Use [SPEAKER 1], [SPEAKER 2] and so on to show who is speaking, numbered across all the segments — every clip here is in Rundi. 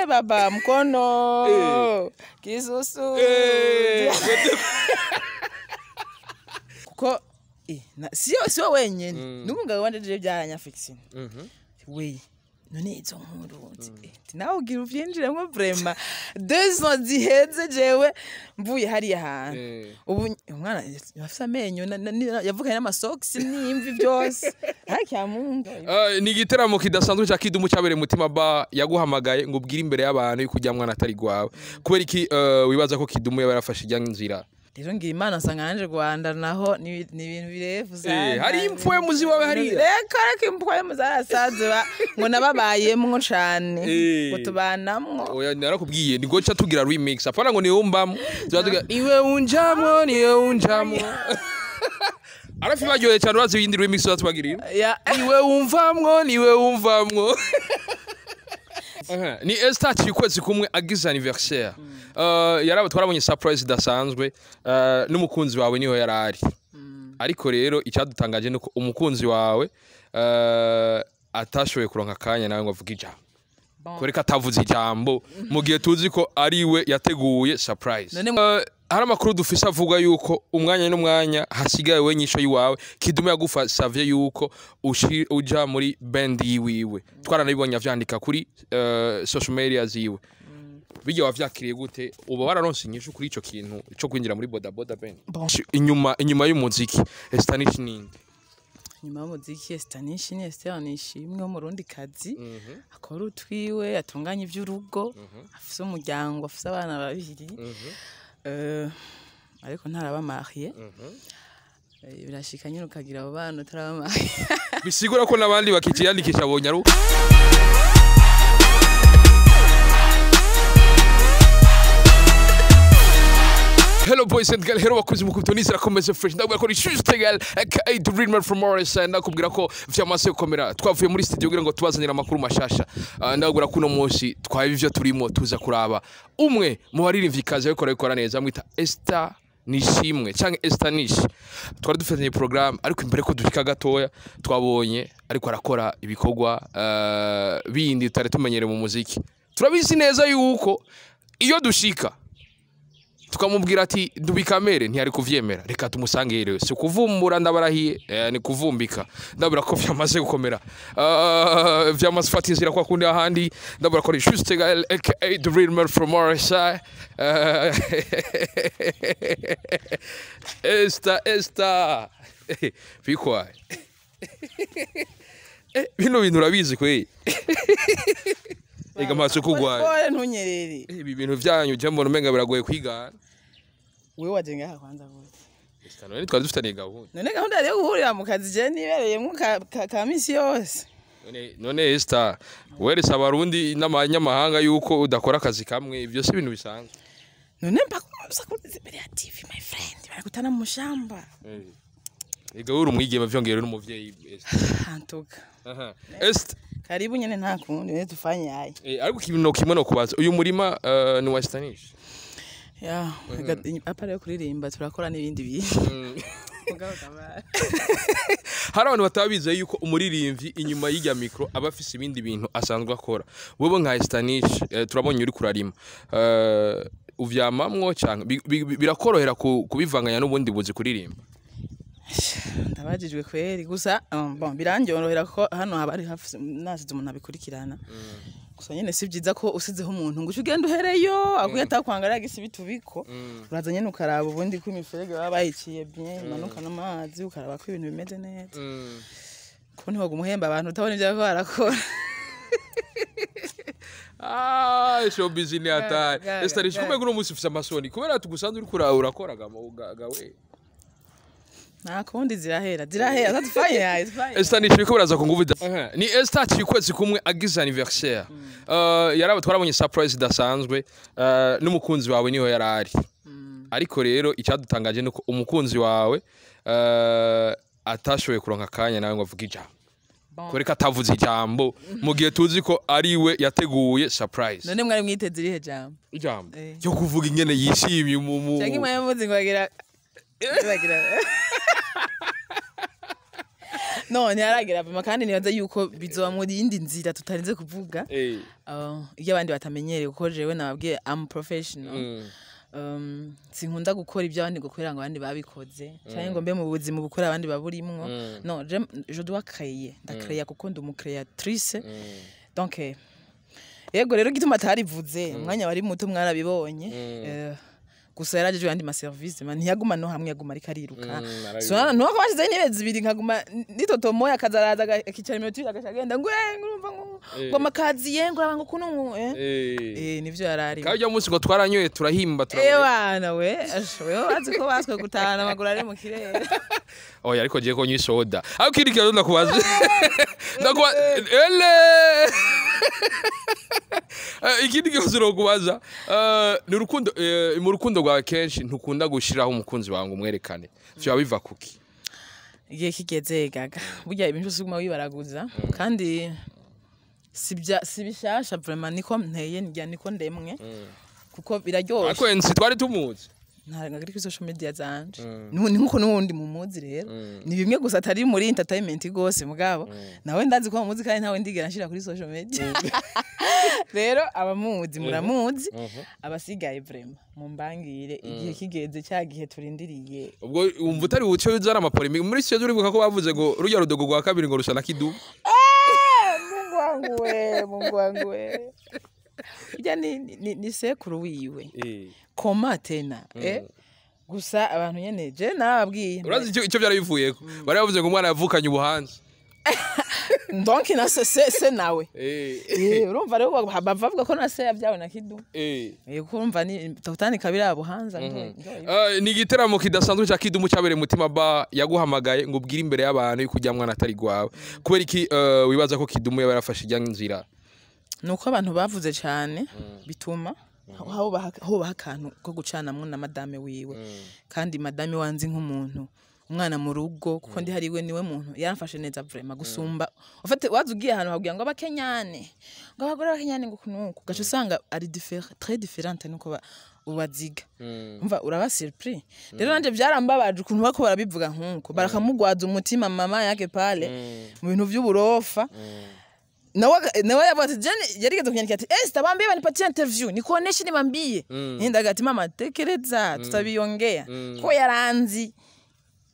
[SPEAKER 1] Baba mkono kisusu kuko siyo wenyene n'umugabo wanje je byaranyafixine we none izo nkuru nawe ugira uvyinjiremwo vraiment 2 ans ziheze jewe mvuye hariya hantu ubu umwana afise amenyo yavukanye n'amasokisi n'imvi byose ntakyamunga.
[SPEAKER 2] Ni igiteramo kidasanzwe cya Kidumu cyabereye Mutima Bar, yaguhamagaye ngo ubwire imbere y'abantu yuko ujya mwana atari gwawe. Kubera iki wibaza ko Kidumu yaba yarafashe ijya nzira?
[SPEAKER 1] Rero ngira Imana nsanga nanje Rwanda naho ni ibintu birefu sana.
[SPEAKER 2] Hari impfu muzi wawe hariya.
[SPEAKER 1] Reka reka impfu zarasaze ngo nababayemwo cane ngo tubanamwo.
[SPEAKER 2] Oya narakubwiye ni gocha tugira remix. Apana ngo niwumbamo. Tugira iwe unjamwo niwe unjamwo. Arafi baryoye cyane urazi ibindi remix zatwagirira. Iwe umvamwo niwe umvamwo. Ni Esther Chikwezi kumwe agize anniversaire. Yaraba twarabonye surprise idasanzwe n'umukunzi wawe niho yarari. Ariko rero icyadutangaje nuko umukunzi wawe atashoboye kuronka akanya nawe ngo avuge ijambo. Koreka atavuze ijambo mu gihe tuzi ko ari we yateguye surprise. Hari amakuru dufise avuga yuko umwanya n'umwanya hasigaye we nyisho yiwawe Kidumu yagufasavye yuko uja muri band yiwiwe. Twaranabibonye avyandika kuri social media ziwe. Bijya wavyakiriye gute? Uba wararonse inyishu kuri ico kintu cyo kwinjira muri boda boda band? Inyuma y'umuziki Esther Nish ninde?
[SPEAKER 1] Inyuma y'umuziki Esther Nish ni Esther Nishimwe wo Murundi kazi akora utwiwe atunganya ivy'urugo afise umuryango afise abana babiri ariko ntaraba marié. Birashika nyine ukagira abo bana utaraba marié.
[SPEAKER 2] Bisigura ko nabandi bakiciyandikisha bonyaru. Hello boys and girls, hello bakuzi mukubito rakomeze fresh ndabwira ko ni juste girl aka the real man from Morris ndakubwira ko vyamaze gukomera twavuye muri studio kugira ngo tubazanire amakuru mashasha. Ndabwira ko uno munsi twaye ivyo turimo tuza kuraba umwe mu baririmbyi ariko arabikora neza amwita Esther Nishimwe canke Esther Nish. Twari dufatanye programme ariko imbere ko dushika gatoya twabonye ariko arakora ibikorwa bindi tutari tumenyere mu muziki. Turabizi neza yuko iyo dushika tukamubwira ati dubikamere ntiyari kuvyemera, reka tumusange rero si kuvumbura ndabarahiye ni kuvumbika. Ndabura ko vyamaze gukomera vyamaze fata inzira kwa kundi ahandi. Ndabura ko juste aka the real man from RSI Esther bikwaye bino bintu urabizi kwe ega maso kugwaye
[SPEAKER 1] ntunyerere
[SPEAKER 2] ibi bintu vyanyu je mbona umenga biragoye kwigana.
[SPEAKER 1] Wewe waje ngaha kwanza gute?
[SPEAKER 2] Esther none twari dufitaniye gahunda.
[SPEAKER 1] None gahunda yo guhurira mu kazi je nibereyemwo ka misi yose.
[SPEAKER 2] None Esther werese abarundi n'abanyamahanga yuko udakora akazi kamwe ivyo si ibintu bisanzwe.
[SPEAKER 1] None mpaka kurize imbere ya TV my friend barakutana mu shamba.
[SPEAKER 2] Ega uri umwigeme vyongera n'umuvyeyi Esther.
[SPEAKER 1] Antuka.
[SPEAKER 2] Esther
[SPEAKER 1] karibu nyene nta kundi ne tufanye ayi.
[SPEAKER 2] Ariko ikintu kimwe no kubaza uyu murima ni wa Esther Nish.
[SPEAKER 1] Ya, apara yo kuririmba turakora n'ibindi bintu.
[SPEAKER 2] Hari abantu batabize yuko umuririmbyi inyuma y'ijya micro aba afise ibindi bintu asanzwe akora. Wewe nka Esther Nish turabonye uri kurarima. Uvyamamwo canke birakorohera kubivanganya n'ubundi buzi kuririmba?
[SPEAKER 1] Ndabajijwe kweri gusa bon birangyorohera ko hano haba ari hafi nasize umuntu abikurikirana. Gusa nyene si byiza ko usizeho umuntu ngo ugende uhereyo akuye atakwangara gisibitubiko uraza nyene ukaraba ubundi ko imiferege baba bayiciye bien imanuka n'amazi ukaraba ko ibintu bimeze neza. Ko ntiwoga umuhemba abantu utabona ivyo bariko barakora.
[SPEAKER 2] Showbiz ni hatari. Esther Nish kumbe guno munsi ufise amasoni kubera tugusanze uri kuraba urakora gawe.
[SPEAKER 1] Nakundi zirahera zatufanye ayi tufanye.
[SPEAKER 2] Esther Nish biko baraza ku nguvu. Ni Esther Chikwezi kumwe agize anniversaire. Yaraba twarabonye surprise idasanzwe n'umukunzi wawe niho yarari. Ariko rero icyadutangaje nuko umukunzi wawe atashoboye kuronka akanya nawe ngo avuge ijambo. Koreka atavuze ijambo mu gihe tuzi ko ari we yateguye surprise.
[SPEAKER 1] None mwari mwiteze irihe jambo?
[SPEAKER 2] Ijambo yo kuvuga ingene yishimye mu
[SPEAKER 1] Cyangwa mwari muzi ngo bagira No, ntiyaragera vuma, kandi nibaza yuko bizoba mu yindi nzira tutarinze kuvuga. Iyo abandi batamenyereye, kuko jewe nababwiye, am professional. Sinkunda gukora ibyo abandi gukorera ngo abandi babikoze, cyangwa ngo mbe mu buzima bukora abandi baburimwo. No, je dois créer, ndacréa kuko ndi umu créatrice. Donc yego rero, gituma atarivuze umwanya wari muto mwarabibonye. Gusa yarajejwe yandi ma service man, ntiyaguma no hamwe, yaguma ariko ariruka.
[SPEAKER 2] Arabibona.
[SPEAKER 1] So nuko bashizeho intebe zibiri, nkaguma nitotomoya, akazaraza akicara iminota 2, agaca agenda ngo ngurumva ngo ngo amakaziye ngo uraba ngo kuno ngo. Nivyo yararimo.
[SPEAKER 2] Kandi ujya munsi ngo twaranyoye turahimba turabona.
[SPEAKER 1] Ewana we, wewe bazi ko baswe gutahana amaguru ari mu kirere.
[SPEAKER 2] Oya, ariko giye ko nywa isoda, ariko ikindi kibazo ndakubaza, ndakubaza ele. Ikindi kibazo nokubaza, ni urukundo, mu rukundo rwawe kenshi ntukunda gushiraho umukunzi wawe ngo umwerekane, vyoba biva kuki?
[SPEAKER 1] Igihe kigeze gaga, burya ibintu byose uguma wibaraguza, kandi si bishasha vraiment, niko nteye, njya niko ndemwe, kuko biraryoshe.
[SPEAKER 2] Ariko nsi twari tumuzi.
[SPEAKER 1] Ntabwo ari kuri social media zanje. Ni nkuko n'uwundi mumuzi rero, ni bimwe gusa atari muri entertainment gose, mugabo nawe ndazi ko mumuzi, kandi ntawe ndigera nshira kuri social media. Rero abamuzi muramuzi, abasigaye vraiment mumbangire igihe kigeze, cya gihe turindiriye.
[SPEAKER 2] Ubwo wumva utari buce uzana ama polémique muri sio? Uribuka ko bavuze ngo rujya rudogo rwa kabiri ngo rusa na Kidumu?
[SPEAKER 1] Mungu wangu we, Mungu wangu we, ujya ni sekuru wiwe koma tena. Gusa abantu nyene je narababwiye.
[SPEAKER 2] Urazi icyo byari bivuyeko? Bari bavuze ngo umwana yavukanye ubuhanza.
[SPEAKER 1] Donc na se nawe. Urumva rero bava bavuga ko na se yabyawe na Kidu. Kuko urumva ni totani kabiri buhanza.
[SPEAKER 2] Ni igiteramo kidasanzwe cya Kidumu cyabereye Mutima Ba, yaguhamagaye ngo ubwire imbere y'abantu yuko ujya mwana atari gwawe. Kubera iki wibaza ko Kidumu yaba yarafashe ijya nzira?
[SPEAKER 1] Nuko abantu bavuze cyane bituma hobaho akantu ko gucanamwo na madame wiwe, kandi madame wanzi nk'umuntu umwana mu rugo, kuko ndi hariwe, niwe muntu yaramfashe neza vraiment gusumba. Ufate waza ugiye ahantu bakubwira ngo abakenyane, ngo abagore b'abakenyane, ngo kunuku, ugaca usanga ari très différente nuko ubaziga. Umva, uraba surpris. Rero nanje byarambabaje ukuntu bako barabivuga nkuko barakamugwaza umutima mama yake pale mu bintu vy'uburofa. Nawe yavuga ati jane yarigeze kunyandikira ati: "Esther, bambie banipatie interview nikuoneshe, niwambie." Ndaga ati: "Mama, tekereza, tutabiyongea." Ko yaranzi,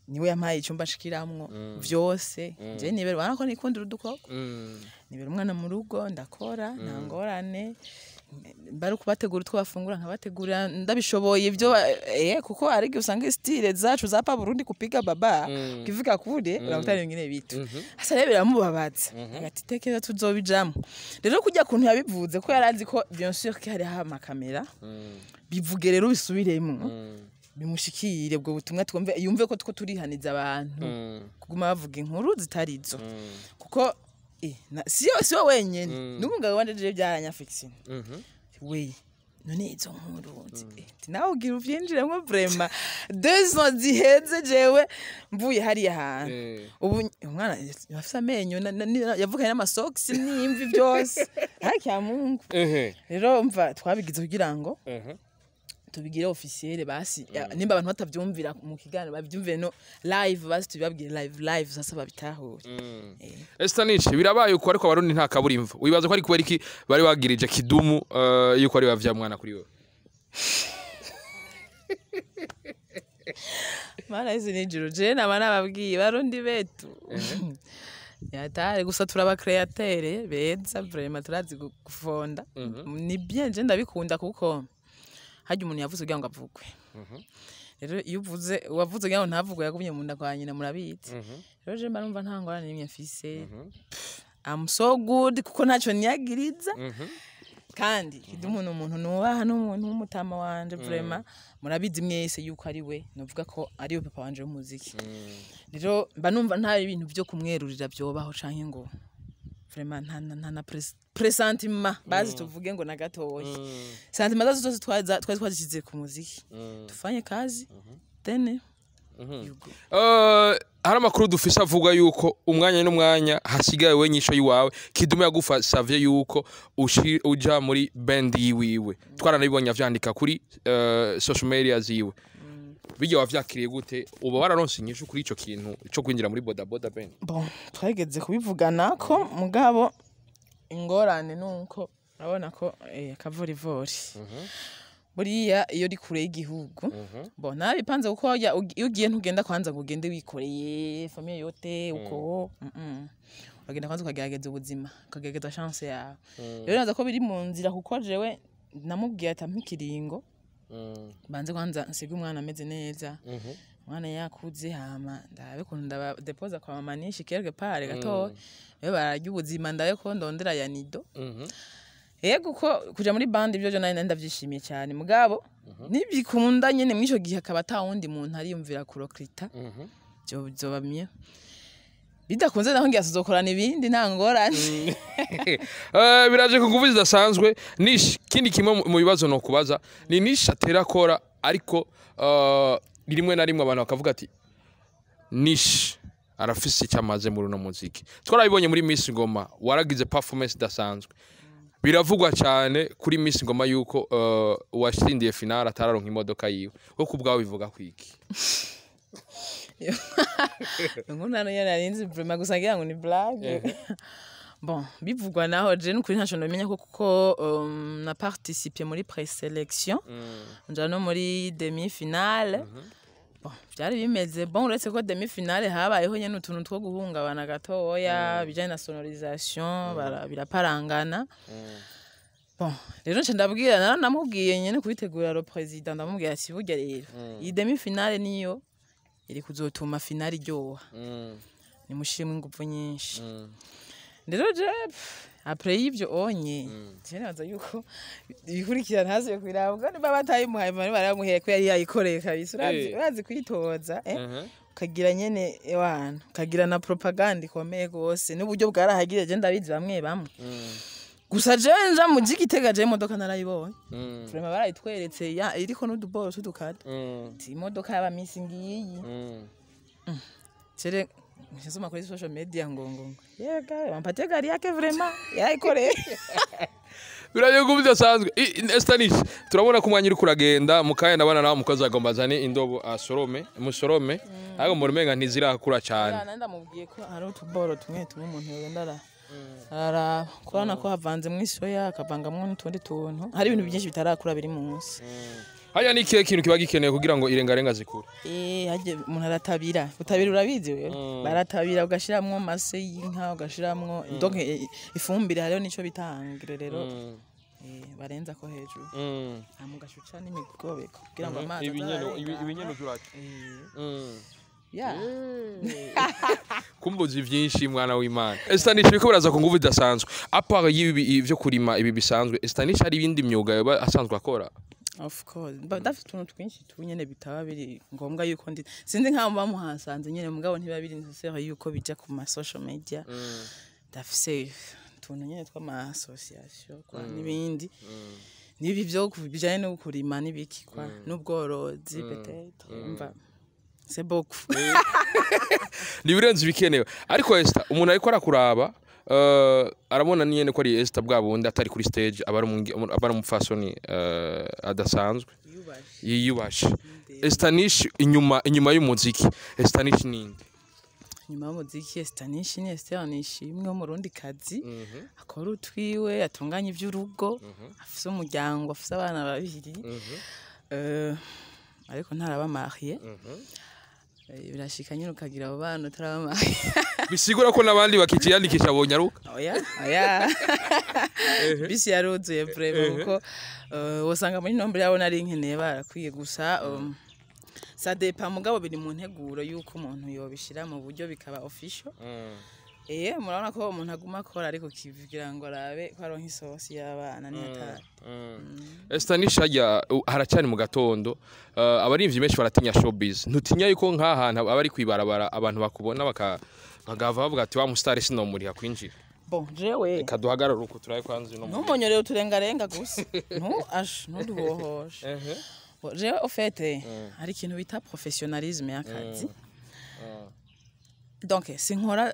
[SPEAKER 1] niwe yampaye icyumba ashikiramwo vyose. Je nibera, ubona ko nikundira udukoko, nibera umwana mu rugo, ndakora, nta ngorane. Bari kubategura utwo bafungura, nkabategurira ndabishoboye ibyo kuko hari igihe usanga style zacu za pa Burundi kupiga baba ukifika kure urakutana bingine bitu. Asa rero biramubabaza ati: "Tekeza, tuzobijamo." Rero kujya kuntu yabivuze ko yarazi ko bien sûr ko hari amakamera, bivuge rero bisubiremo, bimushikire ubwo butumwa, twumve, yumve ko two turihaniza abantu kuguma bavuga inkuru zitarizo, kuko siyo wenyene, n'umugabo wanje je byaranyafixine we. None izo nkuru nawe ugira uvyinjiremwo vraiment, 2 ans ziheze jewe mvuye hariya hantu. Ubu umwana afise amenyo yavukanye n'amasokisi n'imvi byose, haki ya Mungu. Rero mva twabigize kugira ngo tubigire officiel basi, nimba abantu batavyumvira mu kiganiro bavyumvire no live, basi tubibabwire live live, sasa babitahure.
[SPEAKER 2] Esther Nish, birabaye uko, ariko abarundi nta kaburimbo. Wibaza ko ari kubera iki bari bagirije Kidumu yuko ari bavya mwana kuri wewe?
[SPEAKER 1] Mana izi nijoro je naba nababwiye, barundi betu yatari gusa turaba créateur beza vraiment, turazi gufonda, ni bien, je ndabikunda, kuko harya umuntu yavuze kugira ngo avugwe. Rero iyo uvuze, uwavuze kugira ngo ntavugwe yagumye mu nda kwa nyina, murabizi. Rero je mba numva nta ngorane n'imwe mfise. I'm so good, kuko ntacyo niyagiriza, kandi Kidumu ni umuntu nubaha, n'umuntu w'umutama wanje vraiment. Murabizi mwese yuko ari we novuga ko ari we papa wanje w'umuziki. Rero mba numva nta ibintu byo kumwerurira byobaho, canke ngo vraiment nta na pressentiment bazi, tuvuge ngo na gatoya sentiment zazo zose twari twazishyize ku muziki, tufanye kazi then you go.
[SPEAKER 2] Hari amakuru dufise avuga yuko umwanya n'umwanya hasigaye we nyisho yiwawe, Kidumu yagufasavye yuko uja muri band yiwiwe. Twaranabibonye avyandika kuri social media ziwe. Bijya wavyakiriye gute? Uba wararonse inyishu kuri ico kintu co kwinjira muri Boda Boda Band?
[SPEAKER 1] Bon, twageze kubivugana ko, mugabo ingorane nuko urabona ko akavorivori buriya iyo uri kure y'igihugu. Bon, narabipanze kuko iyo ugiye ntugenda kwanza ngo ugende wikoreye famille yote uko. Uragenda kwanza ukagerageza ubuzima, ukagerageza chance yawe. Rero naza ko biri mu nzira, kuko jewe namubwiye ati: "Ampa ikiringo banze kwanza nsige umwana ameze neza, umwana yakuze, hama ndabe ukuntu ndabadepoza kwa mama nishi quelque part gato, rero bararya ubuzima, ndabe ko ndondera ya nido." Yego, ko kuja muri band ibyo byo nari ndavyishimiye cyane, mugabo nibikunda nyene mw'ico gihe akaba ata wundi muntu ariyumvira kurokrita, byo byoba mieux. Bidakunze naho ngiye tuzokorana ibindi, nta ngorane.
[SPEAKER 2] Biraje ku nguvu zidasanzwe. Nish, kindi kimwe mu bibazo no kubaza ni Nish atera akora, ariko rimwe na rimwe abantu bakavuga ati: "Nish arafise icyo amaze muri uno muziki." Twarabibonye muri Miss Ngoma, waragize performance idasanzwe. Biravugwa cyane kuri Miss Ngoma yuko uwatsindiye finale atararonka imodoka yiwe. Wo ku bwawe bivuga kwiki?
[SPEAKER 1] Inkuru nta niyo narinzi vraiment, gusa ngira ngo ni blague. Bon, bivugwa naho je nukuri ntaco nomenya ko, kuko na participé muri présélection, nja no muri demi finale. Bon, vyari bimeze bon, uretse ko demi finale habayeho nyene utuntu two guhungabana gatoya bijanye na sonorisation, biraparangana. Bon, rero nca ndabwira, naramubwiye nyene kubitegura le président, ndamubwira ati: "Burya rero iyi demi finale niyo iri kuzotuma finale iryoha, nimushiremo inguvu nyinshi." Rero je après y'ivyo onye je nibaza yuko ibikurikira ntasubiye kubiraba, ubwo niba batayimuhaye bari baramuheye ko yari yayikoreye kabisa. Urazi, urazi kwitoza, ukagira nyene ewana, ukagira na propaganda ikomeye gose, n'uburyo bwarahagire, je ndabizi bamwe bamwe. Gusa je nja mu Gitega, je imodoka narayibonye vraiment, barayitweretse iriko n'uduboro tw'udukata. Ati: "Imodoka y'aba Miss ngiyi." Chere nisoma kuri social media ngo yega wampatie gari yake, vraiment yarayikoreye.
[SPEAKER 2] Biraje kuba bidasanzwe. Estanish, turabona ko umwanya uri kuragenda. Mu kanya ndabona nawe umukozi agomba azane indobo asorome, musorome, ariko mbona umenga ntizirakura cyane.
[SPEAKER 1] Nari ndamubwiye ko hari utuboro tumwe tumwe umuntu yogenda araraba, kubona ko havanzemwo isoya, akavangamwo n'utundi tuntu, hari ibintu byinshi bitarakura biri munsi.
[SPEAKER 2] Hariya ni ikihe kintu kiba gikenewe kugira ngo irengarenga zikure?
[SPEAKER 1] Harya umuntu aratabira. Gutabira urabizi wewe? Baratabira, ugashiramwo amase y'inka, ugashiramwo donc ifumbire, hariho nico bita engrais rero barenza ko hejuru, hama ugashuca n'imigobeko kugira ngo amazi aze
[SPEAKER 2] Ibinyene uraca.
[SPEAKER 1] Ya.
[SPEAKER 2] Kumbuza vyinshi, mwana w'Imana. Estanish, biriko biraza ku nguvu idasanzwe. À part y'ibi ivyo kurima ibi bisanzwe, Estanish hari ibindi myuga yoba asanzwe akora?
[SPEAKER 1] Of course. Ndafite utuntu twinshi tu nyene bitaba biri ngombwa yuko ndi, sinzi nkaho bamuhasanze nyene, mugabo ntiba biri nécessaire yuko bija ku ma social media. Ndafise utuntu nyene tw'ama association kwa n'ibindi nibi vyo bijanye no kurima n'ibiki kwa n'ubworozi peut-être, umva, c'est beaucoup.
[SPEAKER 2] Ni ibirenze ibikenewe. Ariko Esther, umuntu ariko arakuraba, arabona nyene ko ari Esther bwa bundi atari kuri stage, aba ari umupfasoni adasanzwe yiyubashe. Estanish inyuma y'umuziki, Estanish ninde?
[SPEAKER 1] Nyuma y'umuziki, Estanish ni Esther Nishimwe w'umurundi kazi, akora utwiwe, atunganya ivy'urugo, afise umuryango, afise abana babiri, ariko ntaraba marié. Birashika nyine ukagira abo bana utaraba marié.
[SPEAKER 2] Bisigura ko n'abandi bakiciyandikisha bonyaruka.
[SPEAKER 1] Oya oya, bisi yaruzuye vraiment, kuko usanga muri nombre yabo nari nkeneye barakwiye. Gusa ça dépend, mugabo biri mu nteguro yuko umuntu yobishira mu buryo bikaba official. Murabona ko umuntu aguma akora, ariko kivugira ngo arabe ko aronka isosi y'abana ntiyatari.
[SPEAKER 2] Estanish, hajya haracyari mu gatondo, abarimvyi benshi baratinya showbiz. Ntutinya yuko nk'ahantu aba ari kwibarabara abantu bakubona bagava bavuga ati: "Wa mustar sinomuriha kwinjira"?
[SPEAKER 1] Bon, jewe
[SPEAKER 2] Kaduhagarara uko turaye kwanza uno.
[SPEAKER 1] Ntumonyorere uturengarenga gusa, ntu ash ntuduhohoshe. Bon, jewe au fait hari ikintu bita professionnalisme y'akazi. Donc sinkora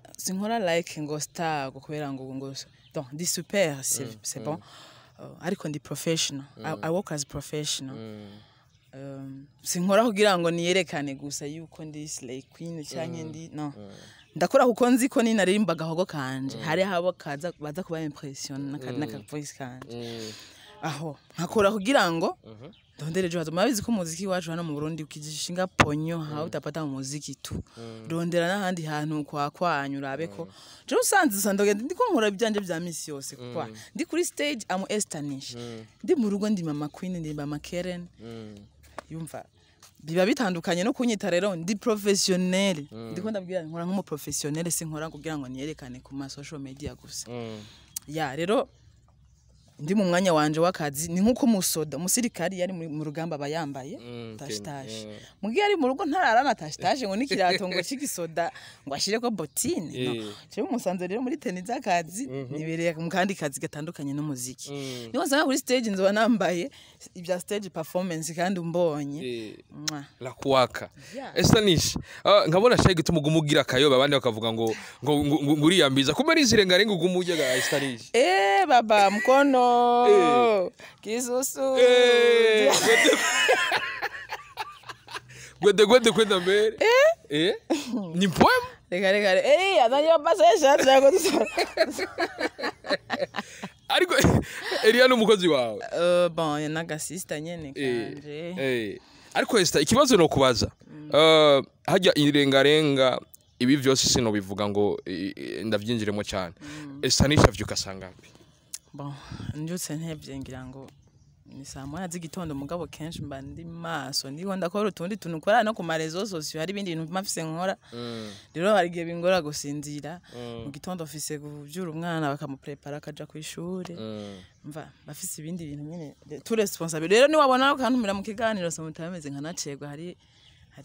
[SPEAKER 1] like ngo star ngo kubera ngo donc ndi super, c'est bon. Ariko ndi professional. I work as professional. Sinkora kugira ngo niyerekane gusa yuko ndi slay queen canke ndi no ndakora, kuko nzi ko ninaririmba agahogo kanje hari habo kaza baza kuba impression n'aka voice kanje. Aho nkakora kugira ngo ndondere ejo hazoza. Murabizi ko umuziki wacu hano mu Burundi ukijishinga ponyo hawe utapata muziki tu. Rondera n'ahandi hantu kwa kwanyu urabe ko je usanze usanga ndiko nkora ibyanje vya misi yose, kuko ndi kuri stage am Estanish, ndi mu rugo ndi mama queen, ndi mama Karen. Yumva biba bitandukanye no kunyita rero ndi professionnel. Ndiko ndabwira, nkora nk'umu professionnel, sinkora kugira ngo niyerekane ku ma social media gusa. Ya, rero ndi mu mwanya wanje w'akazi ni nk'uko umusoda, umusirikari yari mu rugamba aba yambaye tache-tache, mugihe ari mu rugo ntararana tache-tache ngo n'ikirato ngo c'igisoda ngo ashireko bottine no. Jewe musanze rero muri tenue z'akazi, nibereye mu kandi kazi gatandukanye n'umuziki. Niho nsanga kuri stage nzoba nambaye ibya stage performance kandi umbonye. Mwah.
[SPEAKER 2] La kuwaka.
[SPEAKER 1] Yeah.
[SPEAKER 2] Estanish, nkabona shayi gituma uguma ugira akayoba, abandi bakavuga ngo uriyambiza kumbe nizirengarenga uguma urya ga Estanish.
[SPEAKER 1] Eh, baba mkono kisusu.
[SPEAKER 2] Eh, gwede gwede kwenda mbere, eh ni poem.
[SPEAKER 1] Reka reka, eh azanye pasesha ntabwo dusora.
[SPEAKER 2] Ariko Elia ni umukozi wawe?
[SPEAKER 1] Bon, n'agasista nyene kanje.
[SPEAKER 2] Ariko Esther, ikibazo no kubaza, hajya irengarenga ibi vyose sinobivuga ngo ndavyinjiremo cyane. Estanish avyuka sangapi?
[SPEAKER 1] Bon, mbyutse ntevye, ngira ngo ni saa 1 z'igitondo, mugabo kenshi mba ndi maso, ndiko ndakora utundi tuntu ukora no ku ma réseaux sociaux, hari ibindi bintu mfise nkora. Rero hari igihe bingora gusinzira mu gitondo, mfise kuvyura umwana bakamuprepara akaja kw'ishure, mva bafise ibindi bintu nyene tu responsable. Rero niwabona ukantumira mu kiganiro sometimes meze nkanacegwa, hari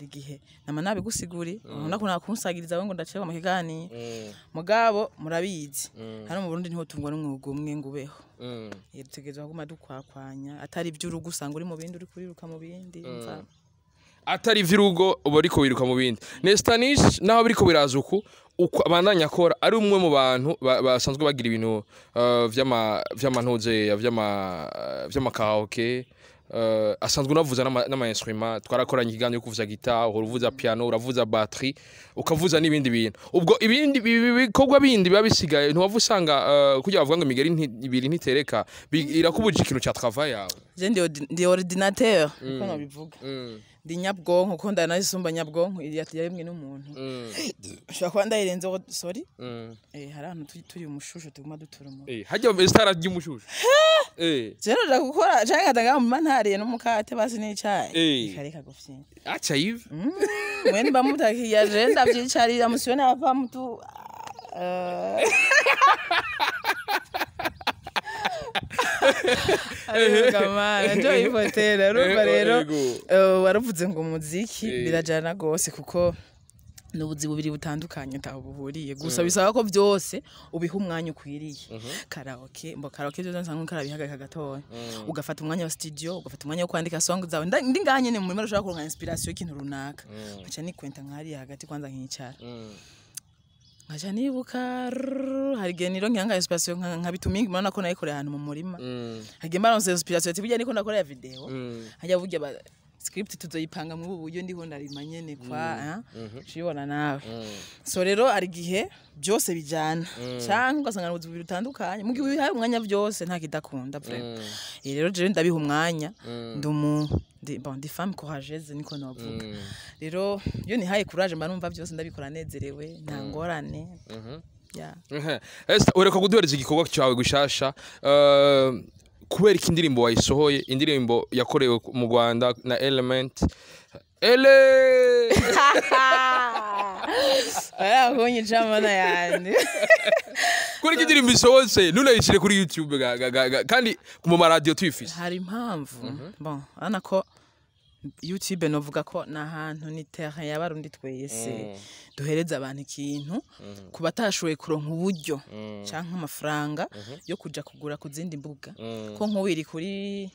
[SPEAKER 1] igihe nama nabigusiguri, ubona ko nakunsagiriza we ngo ndacegwa mu kiganiro. Mugabo murabizi, hano mu Burundi niho tungwa n'umwuga umwe ngo ubeho. Dutegerezwa kuguma dukwakwanya, atari iby'urugo usanga uri mu bindi, uri kuriruka mu bindi, mva.
[SPEAKER 2] Atari ivy'urugo uba ariko wiruka mu bindi. Nestanish naho biriko biraza uku uko abandanya akora, ari umwe mu bantu basanzwe bagira ibintu vy'ama vy'amantuze vy'ama karaoke, asanzwe unavuza n'ama instrument. Twarakoranye ikiganiro yo kuvuza guitar, uhora uvuza piano, uravuza batterie, ukavuza n'ibindi bintu. Ubwo ibindi bikorwa bindi biba bisigaye, ntiwava usanga kugira bavuga ngo imigeri ibiri ntitereka, irakubujije ikintu ca travail yawe?
[SPEAKER 1] Je ndi ordinateur, niko nobivuga, ndi nyabwonko ko ndanayisumba nyabwonko iri yaremwe n'umuntu, ushobora kuba ndayirenzeho, sorry. Hari ahantu turi umushusho tuguma dutura umuntu.
[SPEAKER 2] Hajya star ry'umushusho.
[SPEAKER 1] Rero nja gukora canke nkatanga mu ntariye n'umukate basi n'icayi. Ikareka gufyina.
[SPEAKER 2] Acha hivi.
[SPEAKER 1] Mwe nimba mutakiya, je ndavyicarira, musione hapa mtu ariko kamana njo ifotera urumva rero.
[SPEAKER 2] Ego.
[SPEAKER 1] Waravuze ngo umuziki birajana gose, kuko ni ubuzi bubiri butandukanye ataho buhuriye, gusa bisaba ko byose ubiha umwanya ukwiriye. Karaoke, mbo karaoke byo nsanga karabihagarika gatoya, ugafata umwanya wa studio, ugafata umwanya wo kwandika song zawe. Ndi ngaha nyene mu murima ushobora kuronka inspiration y'ikintu runaka, nkaca nikwenta nkahariya hagati kwanza, nkicara, nkaca nibuka rrrr, hari igihe nironkera nka inspiration nkabituma, murabona ko nayikoreye ahantu mu murima. Hari igihe mbaronse inspiration ati burya niko ndakorera video, hajya burya script tuzoyipanga muri ubu buryo, ndiho ndarima nyene kwa ucibona nawe. So rero hari igihe byose bijana canke ugasanga ni ubuzi bubiri butandukanye, mu gihe ubihaye umwanya byose nta kidakunda vraiment. Rero jewe ndabiha umwanya, ndi bon, ndi femme courageuse niko novuga. Rero iyo nihaye courage mba numva byose ndabikora nezerewe, nta ngorane, yeah.
[SPEAKER 2] Esther, ureka kuduhereza igikorwa cyawe gushasha, kubera ko indirimbo wayisohoye, indirimbo yakorewe mu Rwanda na Element Ele.
[SPEAKER 1] Barakunyica mana yanje.
[SPEAKER 2] Kubera ko indirimbo isohotse ntunayishyire kuri YouTube kandi mu maradiyo tuyifise?
[SPEAKER 1] Hari impamvu. Bon, urabona ko YouTube novuga ko ni ahantu, ni terrain y'Abarundi twese duhereza abantu ikintu ku batashoboye kuronka uburyo canke amafaranga yo kuja kugura ku zindi mbuga, ko nk'ubu iri kuri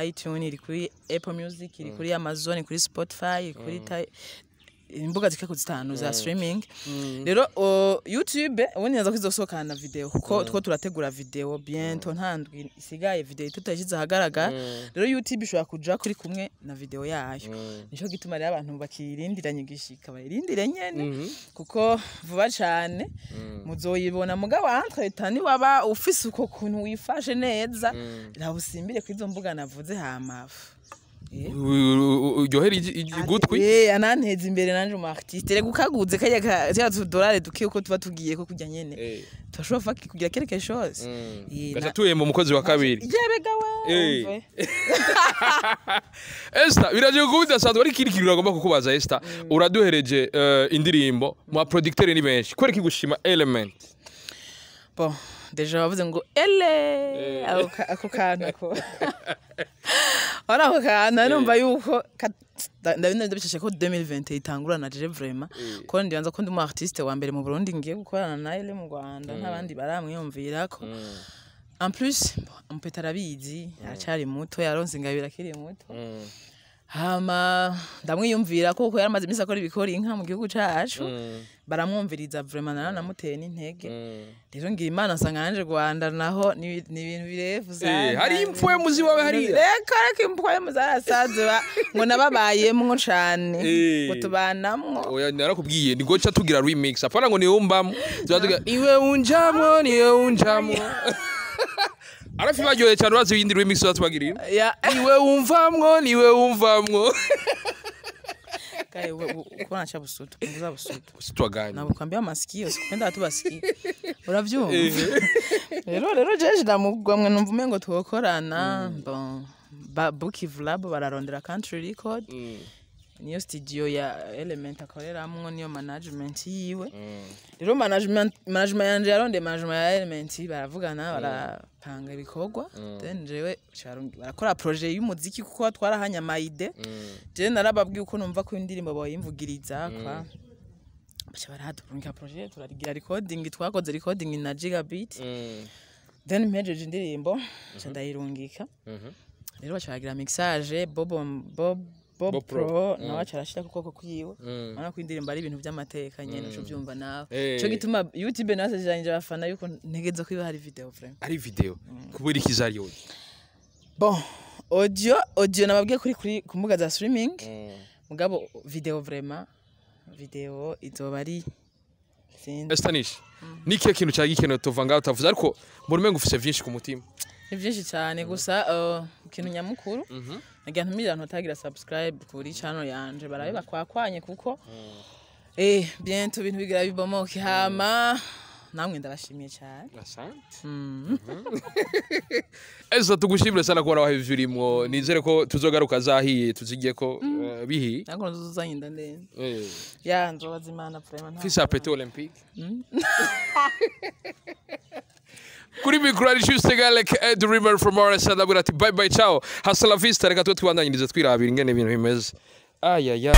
[SPEAKER 1] iTunes, iri kuri Apple Music, iri kuri Amazon, iri kuri Spotify, iri kuri Imbuga zikeko 5 za streaming. Rero YouTube ubundi naza kwizosohokana na video, kuko two turategura video bientôt, ntandwi isigaye video tutayishyize ahagaragara. Rero YouTube ishobora kuja kuri kumwe na video yayo. Nico gituma rero abantu bakirindiranye igishika, bayirindire nyene, kuko vuba cane muzoyibona. Mugabo entre ni waba ufise uko kuntu wifashe neza, rawusimbire kuri izo mbuga navuze, hamafu
[SPEAKER 2] Uryohera igutwi.
[SPEAKER 1] Ananteza imbere nanje umu artiste. Rega ukaguze kajya ka tudorare duke uko tuba tugiye ko kujya nyene, turashobora kugira quelque chose.
[SPEAKER 2] Gaca tuhemba umukozi wa kabiri.
[SPEAKER 1] Yebega we. Umve.
[SPEAKER 2] Esther, biraje kuba bidasanzwe, ariko ikindi kintu nagomba kukubaza, Esther, uraduhereje indirimbo mu producteur ni benshi, kubera iki gushima Element?
[SPEAKER 1] Bon, déjà bavuze ngo ele ako kantu ako ora ako kantu numva yuko ndabina ndabishashe ko 2020 itangurana je vraiment, ko ndibanza ko ndi umu artiste wa mbere mu Burundi ngiye gukorana na ele mu Rwanda, ntabandi baramwiyumvirako. En plus umpeta arabizi, aracyari muto, yaronse ingabire akiri muto. Hama ndamwiyumvira ko kuko yaramaze iminsi akora ibikora inka mu gihugu cacu, baramwumviriza vraiment, naranamuteye n'intege. Rero ngira Imana nsanga nanje Rwanda naho ni ibintu birefu.
[SPEAKER 2] Hari impwemu ziwawe hariya.
[SPEAKER 1] Reka reka, impwemu zarasaze ngo nababayemwo cane, ngo tubanamwo.
[SPEAKER 2] Oya, narakubwiye ni goca tugira remix, apana ngo niwumbamo, tuba iwe unjamwo, niwe unjamwo. Arafi baryoheye cyane, urazi iyindi remix uzatubagirira?
[SPEAKER 1] Ya.
[SPEAKER 2] Niwe wumvamwo, niwe wumvamwo.
[SPEAKER 1] Kae kubona cha busutu, punguza busutu.
[SPEAKER 2] Sitwaganye.
[SPEAKER 1] Nabukwambia masikio, sikupenda watu basikie, uravyumva? Rero jeje ndamugwamwe, numva umengo twokorana. Bon, ba Bukivu Lab bararondera Country Record, niyo studio ya Element akoreramwo, niyo management yiwe. Rero management yanje yarondeye management ya Element, baravugana, barapanga ibikorwa. Then jewe barakora projet y'umuziki, kuko twarahanye ama idées. Je narababwiye uko numva ko indirimbo boyimvugiriza kwa baca barahaturungika projet, turarigira recording. Twakoze recording na Gigabit. Then mpejeje indirimbo nca ndayirungika. Rero baca baragira mixage, Bob Bob Bob
[SPEAKER 2] Bob Pro.
[SPEAKER 1] Pro nawe aca arashira ku kuboko kwiwe. Urabona ko indirimbo ari ibintu by'amateka nyene, uco vyumva nawe. Ico gituma YouTube nasezeranyije abafana yuko ntegereza ko iba hari video vraiment.
[SPEAKER 2] Ari video kubera ikizari audio?
[SPEAKER 1] Bon, audio nababwiye kuri ku mbuga za streaming. Mugabo video vraiment, video izoba ari sinzi.
[SPEAKER 2] Estanish, ni kihe kintu cyari gikenewe tuva ngaho utavuze, ariko mbona umengo ufise vyinshi ku mutima?
[SPEAKER 1] Ni byinshi cyane, gusa ikintu nyamukuru nagira ntumire abantu batagira subscribe kuri channel yanje barabe bakwakwanye, kuko bientôt ibintu bigira bibomoke. Hama namwe ndabashimiye cyane.
[SPEAKER 2] Asante. Esa, tugushimire sana kubona wahevye urimwo. Nizere ko tuzogaruka zahiye, tuzigiye ko bihiye.
[SPEAKER 1] Ntabwo nzuzanye inda ndende ya nzobaza Imana vraiment
[SPEAKER 2] Fise appétit olympique. Kuri mikoro ari Juste Galek Ed River from RSL, ndabwira ati bye bye, ciao, hasta la vista. Reka twe twibandanyirize twirabira ingene ibintu bimeze. Ayaya.